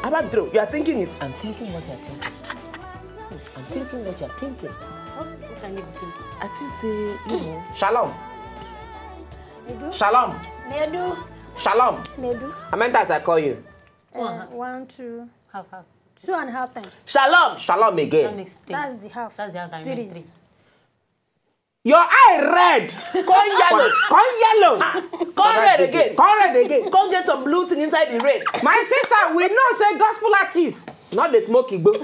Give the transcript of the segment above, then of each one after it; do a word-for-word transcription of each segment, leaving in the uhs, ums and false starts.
Abadro, you are thinking it. I'm thinking what you're thinking. I'm thinking what you're thinking. What can you think? I think say, you know. Shalom. Nedu. Shalom. Nedu. Shalom. Nedu. How many times I call you? Uh, one, two. Half, half. Two and a half times. Shalom. Shalom again. That's the half. That's the half time. Three. Three. Your eye red. Come yellow. Come yellow. Come red again. Come red again. Come get some blue thing inside the red. My sister, we know say gospel artists, not the smoke igbo.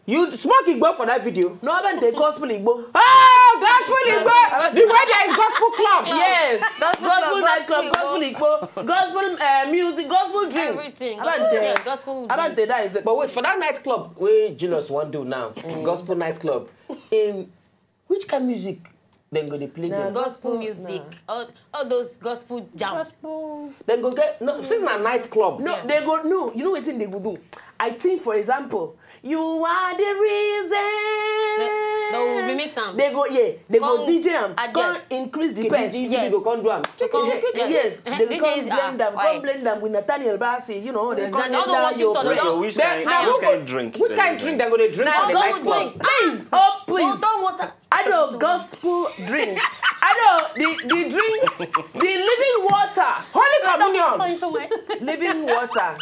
You smoke igbo for that video. No, I meant the gospel igbo. Oh, gospel igbo. The way there is gospel club. Yes. Gospel nightclub, gospel igbo, gospel uh, music, gospel drink. Everything. I meant the, I meant the that is it. But wait, for that nightclub, where Julius want do now, gospel nightclub. In Which kind music dem go dey play there? Gospel music. All, all those gospel jam. Gospel. Dem go get, no, since na night club. No, yeah. They go, no, you know wetin they go do? I think, for example, you are the reason. They, they will remix am. They go, yeah, they go D J am. Come increase the pace. Yes. Go come do am. Yes, they go come blend am, come blend am with Nathaniel Bassey, you know, they come enter your brain. So which kind, which kind drink? Which kind drink dem go dey drink for the night club? Please, oh please. Don't water. I know gospel drink. I know the, the drink, the living water. Holy communion. Living water.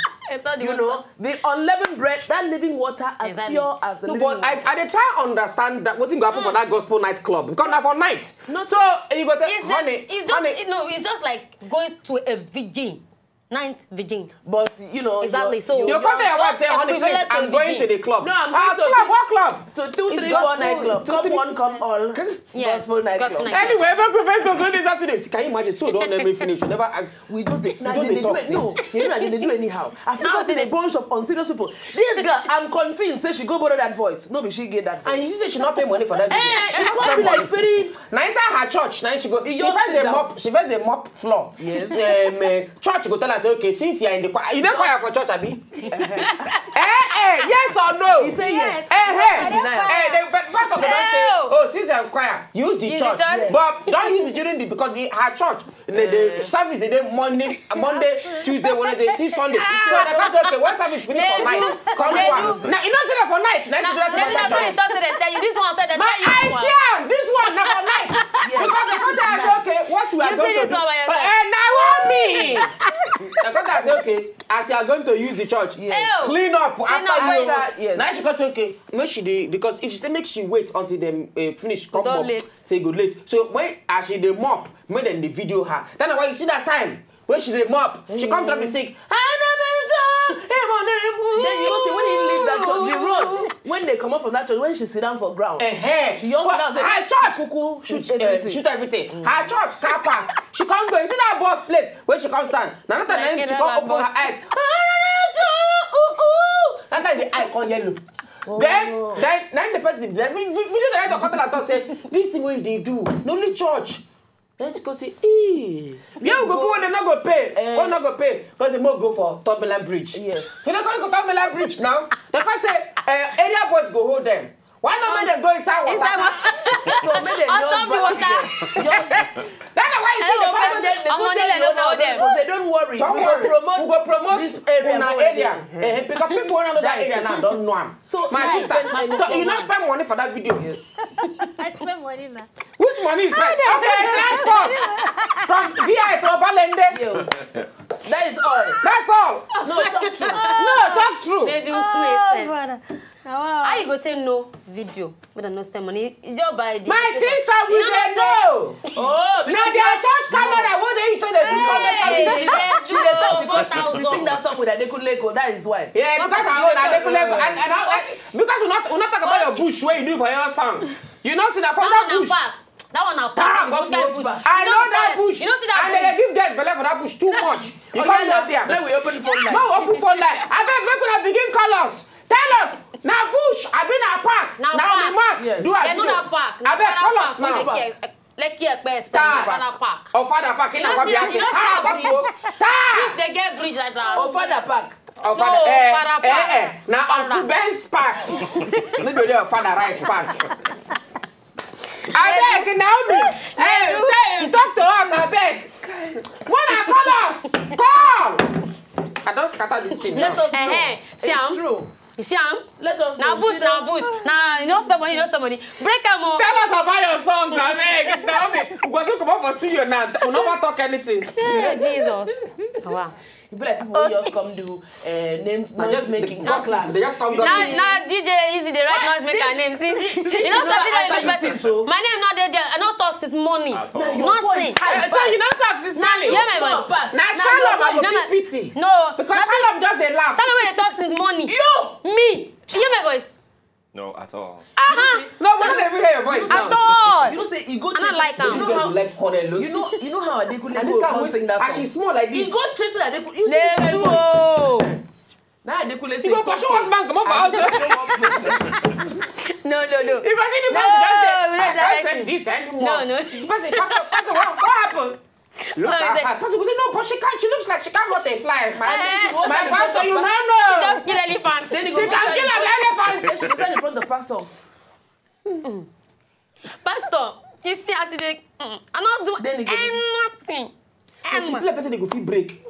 You know, the unleavened bread, that living water as pure as the living water. No, but I, I dey try understand that wetin go happen for that gospel night club. Because na for night. So you go tell, honey, it's just, no, it's just like going to a virgin. Ninth virgin. But you know, exactly. So you come to your wife say, "Honey, please, I'm going to the club." No, I'm going to club. What club? To two, three, four nightclub. Come one, come all. Gospel nightclub. Anyway, every professor wey dey Saturday. Can you imagine? So don't let me finish. You never ask. We just dey, we just dey talk since. No, you know, they do anyhow. I feel say a bunch of unserious people. This girl, I'm convinced say she go borrow that voice. No be she get that voice. And you see say she not pay money for that video. Eh, she not pay money. Like very. Na inside her church, na she go. She first dey mop. She first dey mop floor. Yes. Um, uh, church go tell her say, "Okay, since you are in the choir, you dey choir for church, abi?" Eh, eh, yes or no? He say yes. Eh, eh. Eh, the first of the don say, "Oh, since you are in choir, use the church, but don't use it during the, because the her church, the, the service dey Monday, Monday, Tuesday, Wednesday, till Sunday." So they come say, "Okay, when service finish for night, come do am." Now you know say na for night, night you do that. This one said that. My, I see am. This one na for night. Because the contract say, "Okay, what we are going to do?" Eh, Naomi. The contract say, "Okay, as you are going to use the church, clean up after you." Now she go say, "Okay, make she dey," because if she say make she wait until dem, eh, finish come up, say go late. So when as she dey mop, make dem dey video her. That's why you see that time when she dey mop, she come drop the sick. Then you know say when he leave that church, the road, when they come up from that church, when she sit down for ground, she just sit down say, her church, kuku, shoot everything. Her church car park. She come go. You see that boss place where she come stand? Now that time she come open her eyes. That time the eye come yellow. Then, then, then the person, then we, we, we just like to come and talk say, "This thing wey you dey do, no only church." Then she go say, "Ee, where we go go when they no go pay? When no go pay?" Because they more go for Thombiland Bridge. Yes. So they go to Thombiland Bridge now. They come say, eh, area boys go hold them. Why not make them go inside water? Inside water. So make them just back there. That's why you see the government, they go tell the owner of them, say, "Don't worry. Don't worry. We go promote this area." Eh, because people wey know that area now don know am. So my sister, you no spend money for that video. I spend money now. Which money is spent? Okay, transport from V I to Obalende. That is all. That's all. No, talk true. No, talk true. They do. How you go take no video? But I no spend money. You just buy the. My sister, we dey know. Oh, now their church camera wey they use to dey do. She dey talk because she, she sing that song with Adekunle Gold. That is why. Yeah, because I own Adekunle Gold. And, and I, I, because we not, we not talk about your bush wey you do for your song. You know, see that for that bush. That one na park. Which kind bush? I know that bush. You know, see that bush. And they give girls belle for that bush too much. You can't go there. Make we open phone line. No, open phone line. Abeg, make una begin call us. Tell us, na bush, abi na park? Na the man. Yes. Do I know that park? Abeg, call us now. Lekki Epe Express, Ofada Park. Ofada Park, you know, see that bridge? Which they get bridge like that? Ofada Park. Ofada, eh, eh, eh. Na Uncle Ben's Park. No be only Ofada rice park. Abeg, Naomi. Eh, talk to us, abeg. Wanna call us? Call. I don scatter this thing now. Let us know. Eh, see am? True. You see am? Let us Now know. Bush, now Bush. Now you don't spend money, you don't spend money. Break am o. Tell us about your songs, abeg. Naomi, we go soon comot for studio now. We never talk anything. Hey, Jesus. Wow. You be like people wey just come do uh, names noise making. Just class. They just come. Now, now D J Easy dey write noise make her name. See, you know something that you person. My name not there. I not talk since morning. Nothing. So you not talk since morning. Yeah, my boy. Now Shalom, I go feel pity. No. Because Shalom just dey laugh. Shalom wey dey talk since morning. You. Me. You hear my voice? No, at all. Uh-huh. No, we don't even hear your voice now. At all. You know say e go. I don't like am. You know how like Cornelius. You know, you know how Adekunle And this go guy come was sing that and song. She small like this. He go straight to Adekunle. You see They this kind do. Voice. Oh. Now Adekunle You sing go pursue something. Husband come up for house. No, no, no. You go see the No, man just say, we don't "I can't direct spend you. this anymore." No, no. Pastor, Pastor, Pastor, what, what happened? Look No, at they- her. Pastor go say, "No, but she can't. She looks like she can't hurt a fly." My, Eh. my pastor, you don't know. Just kill elephant. She can kill an elephant. She go stand in front of pastor. Pastor, you see as they, mm, I not do Then he go- anything. And she Anything. Play person dey go fit break.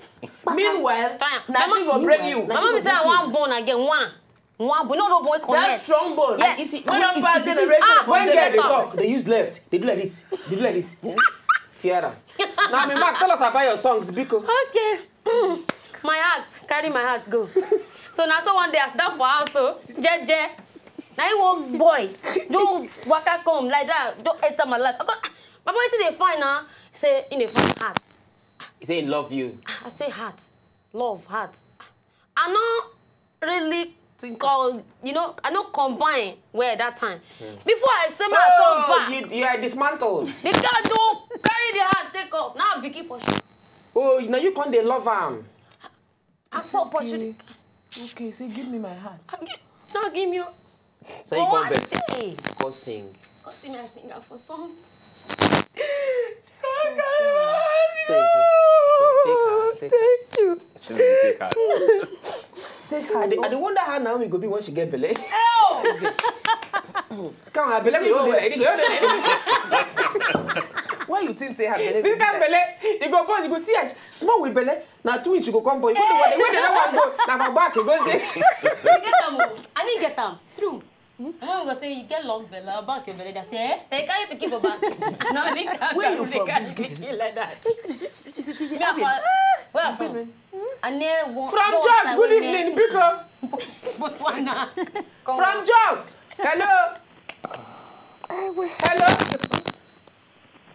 Meanwhile, Try am. now she go My break mom- you. My mom say I want born again. One. One, but no, no, boy, That connect. Strong bone. Yeah. You see, When you I'm see, bad you see, generation ah, of when girl dey generation. Talk, they use left. They do like this. They do like this. Fiara. Now, me, Mark, tell us about your songs, Biko. Okay. My heart, carry my heart go. So now, so one day I stand for house, so J J. Now you one boy, don't waka come like that, don't enter my life. I go, "Ah, my boy, today fine now." Say in a fine heart. He say he love you. I say heart, love, heart. I no really call, you know, I no combine well that time. Before I say my Oh, turn back, you, you are dismantled. the girl don't carry the heart take off. Now I begin pursue. Oh, now you come dey love am. I saw pursue. Okay, say give me my heart. The, now give me. So you come vex. Hey, Come sing. come see me a singer for song. Thank you. Take her. Take her. Thank you. She no dey take her. Take her. I dey, I dey wonder how Naomi go be when she get belle. Oh, Come on, belle me hold like this. Why you think say her belle? This kind belle, you go born, you go see her small with belle. Now twins, you go come born. You go the one, when the one go, now for back, you go stay. You get am o. I need get am. True. My mom go say you get long belle, about your belle. They say, eh? They carry pikin for back. No, they can't. Where you They from? carry pikin like that. Me, I from, where I from? I near one. From no, Jos, I good went evening, near Biko. Botswana. From Jos. Hello. Hello.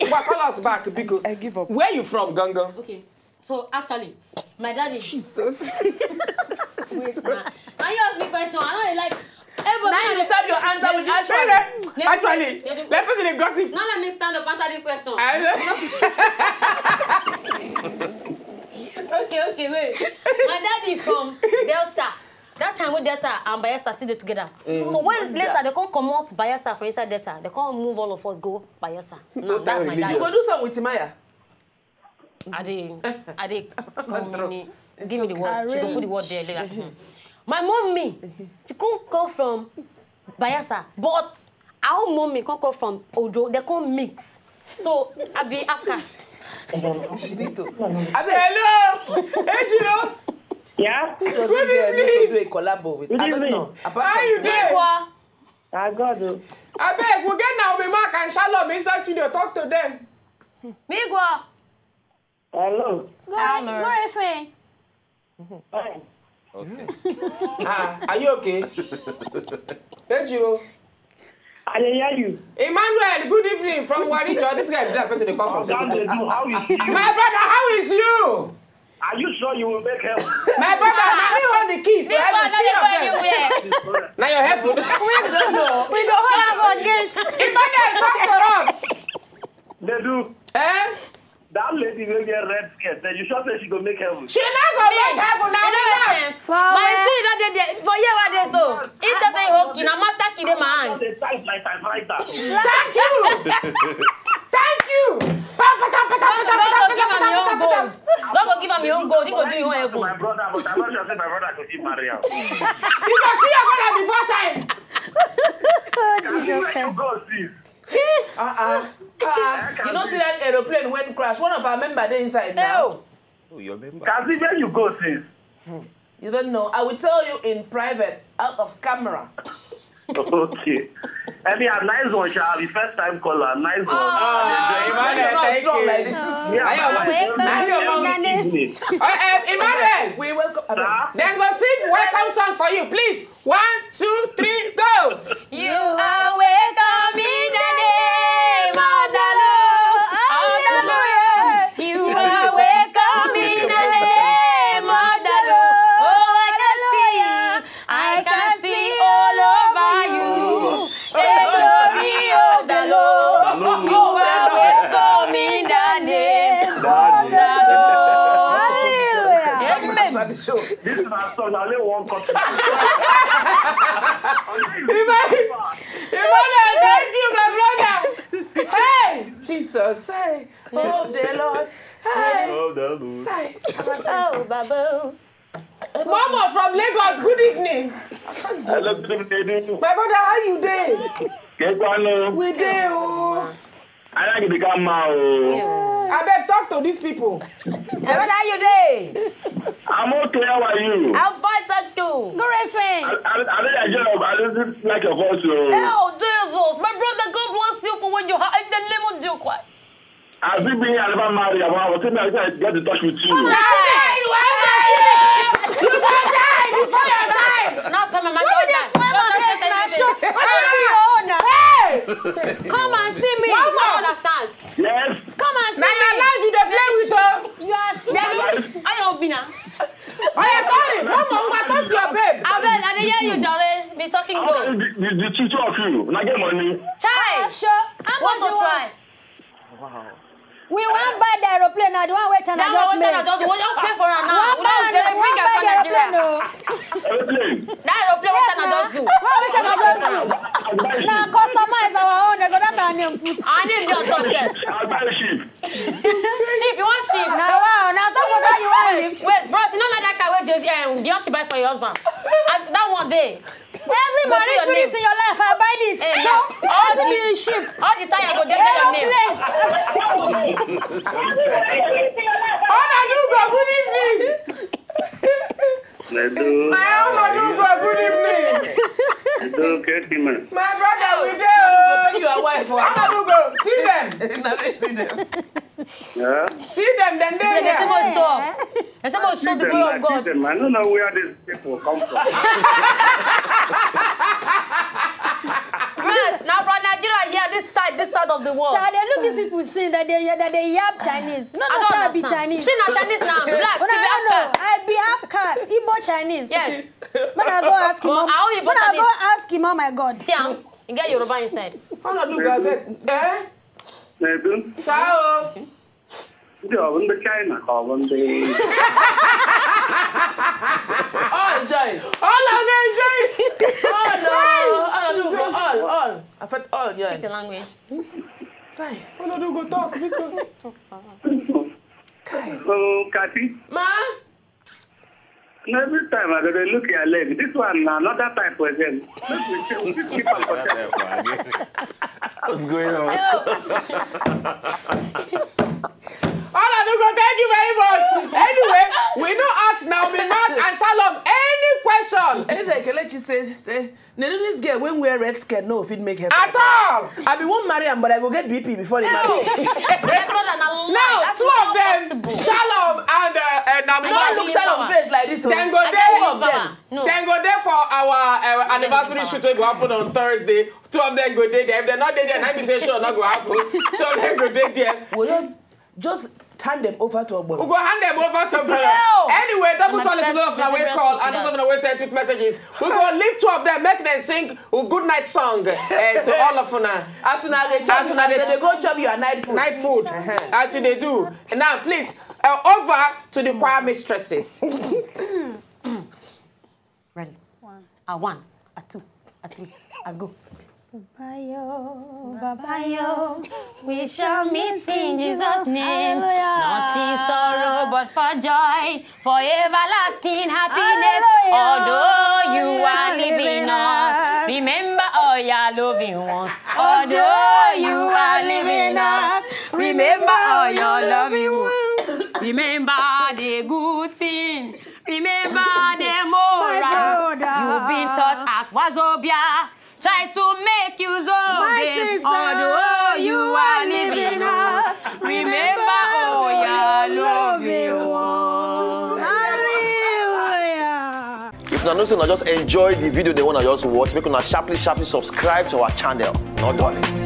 Well, call us back, Biko. I give up. Where you from, Gangan? Okay. So actually, my daddy. Jesus. Wait, man. Can you ask me question? I don't like. Everybody Now you start your answer with Say actually. that. Actually, let person dey gossip. Now let me stand up answer this question. I- Okay, okay, wait. My daddy from Delta. That time when Delta and Bayelsa still dey together. So when later they come comot Bayelsa for inside Delta, they come move all of us go Bayelsa. Now that's my You daddy. Go do some with Timaya. I dey, I dey come in. Give me the word. She go put the word there later. My mommy, she come come from Bayelsa, but our mommy come come from Ojo. They come mix. So I be outcast. Shibito. Hello. Hey, Jiro. Yeah? Good evening. Do a collabo with. Good I don't evening. Know. Apart How from you Timaya. doing? Igwa. I got it. Abeg, we get Naomi Mark and Shalom inside studio. Talk to them. Migwa. Hello. Hello. Fine. Okay. Ah, are you okay? Hey, Jiro. I dey hear you. Emmanuel, good evening from Warijo. This guy be that person they call from. How they do? How is you? My brother, how is you? Are you sure you will make help? My brother, now me hold the keys. This one no dey go anywhere. Now your heaven. We go, we go hold am for gate. Emmanuel, talk to us. They do. Eh? That lady will get red skirt. Then you sure say she go make heaven? She not go make heaven now. You know wetin? My spirit don dey there for here wey I dey so. If they say okay, na master key dey my hand. They type like typewriter. Thank you. Thank you. Pa, pa, pa, pa, pa, God go give am your own gold. God go give am your own gold. He go do you own heaven. My brother, but I'm not sure say my brother go fit marry am. You go kill your brother before time. Jesus Christ. Go see. Uh-uh. Uh-uh. You know see that aeroplane when crash. One of our member dey inside now. Oh. Oh, your member. Kazi, where you go since? You don't know. I will tell you in private, out of camera. Okay. Anyhow, nice one, Sha. The first time caller, nice one. Ah, Emmanuel, thank you. Like this. Yeah, Ayo, nice wait, one. wait, Nice wait, one. wait. Eh, eh, Emmanuel, We welcome. Sir? then go sing welcome song for you, please. One, two, three, go. You are welcome in the name of the Lord. Hallelujah. You are welcome in the name of the Lord. Oh, I can see, I can see all over you. The glory of the Lord. You are welcome in the name of the Lord. Hallelujah. Amen. The show. This is our song. I only one copy. Emmanuel, Emmanuel, thank you, my brother. Hey, Jesus. Say, oh the Lord. Hey. Oh, that was. Say. Oh, Baba. Mama from Lagos, good evening. Hello, good evening. My brother, how you dey? Kekwa no. We dey o. I like the camera. Oh. Abeg, talk to these people. Everyone, how you dey? I'm okay. How are you? I'm fine, thank you. Great friend. I, I, I think I just I just like your voice. Oh. Oh, Jesus. My brother, God bless you for when you are in the name of Jesus Christ. As if being I never married, I was thinking I get to touch with you. Hey, you are there. You go die before your time. Now, spend my money on that. Hey, Come and see me. One You more. Understand? Yes. Come and see Na your me. Life you dey play with o. You are. Then, I don't be now. Oh yeah, sorry. One more, one more, talk to your babe. Abeg, I dey hear you, Jare. Be talking How go. about the, the, the two of you? Una get money. Chai. Sure. How What much to you try? want? We wan buy the aeroplane na the one wey China That just one wey China make. Just do. We don pay for am now. One We don buy dey one bring am buy come the aeroplane Nigeria. o. Aeroplane. That aeroplane wey China just do. One wey China just do. I buy Na ship. Customize our own, dem go don buy new put. Our name dey on top sef. I buy ship. Ship, you want ship? Na wow, na talk about you want Wait, live. Wait, bros, you know like that car wey Jay-Z and Beyonce buy for your husband? And that one dey. Every Go put marine your spirit name. In your life, I buy it. Eh, Sure. all Wetin the- be ship? All the time I go dey get your name. Aeroplane. Honour Adugo, good evening. Nedu. My Honour Adugo, good evening. Nedu, Kekima. My brother, we dey o. Your wife. Honour Adugo, see them. Narrating them. Yeah. See them, then they Dem say here. mo show. Dem say mo show the glory of God. I don't know where these people come from. Yes, now from Nigeria here, this side, this side of the world. So I dey look these people since that they that they yab Chinese. No, I no, don't sir, I be understand. Chinese. She na Chinese now. Black. Una She be no know. half caste. I be half caste. Igbo Chinese. Yes. When I go ask him, But oh, how Igbo when I go Chinese? Ask him, oh my God. See am. You get Yoruba inside. Honour Adugo, abeg. Eh? Nedu. Sir o. Ndị ọ bụ ndị China ka ọ bụ ndị All joy. All of them join. All, all, all, all, all. I felt all, yeah. Speak the language. Say, Honour Adugo, talk because. Kai. um, Kati. Ma, And every time I go dey look your leg. This one na another type again. Make we check, we keep am for check. What's going on? Honour Adugo, thank you very much. Anyway, we no ask Naomi Mark and Shalom any question. Eze Kelechi say, say, Nedu, this girl when wear red skirt, no fit make her. At all. I be wan marry am, but I go get B P before the marriage. My brother, na lie. Now, That's two not of them, possible. Shalom and uh, uh, Naomi I Mark. don't look Shalom face like this. Oh. Then go I dey get for one power. No. Then go there for our uh, anniversary Power. Shoot wey go happen on Thursday. Two of them go dey there. If they're not there, then I be say sure not go happen. Two of them go dey there. We'll just, just hand them over to We Ogbon. go hand them over to Father. No. Anyway, double My thank you to first those of them wey favorite call song and those that. Of them wey send tweet messages. We go leave two of them, make them sing a good night song uh, to all of una. As una dey As chop, una as dey they dey go chop your night food. Night food, as you dey do. Now, please, uh, over to the choir mistresses. Ready? A one, a two, a three, a go. Babayo, Babayo, we shall meet in Jesus' name. Hallelujah. Nothing sorrow but for joy, for everlasting happiness. Hallelujah. Although you are leaving us, remember all your loving ones. Although you are leaving us, remember all your loving ones. Remember the good thing. Remember Wazobia, try to make use of My them. sister, Although you you are are living living us, us, remember, oh yeah, love you. Hallelujah. If una know say una just enjoy the video, they wanna just watch, make una sharply, sharply subscribe to our channel. No darling.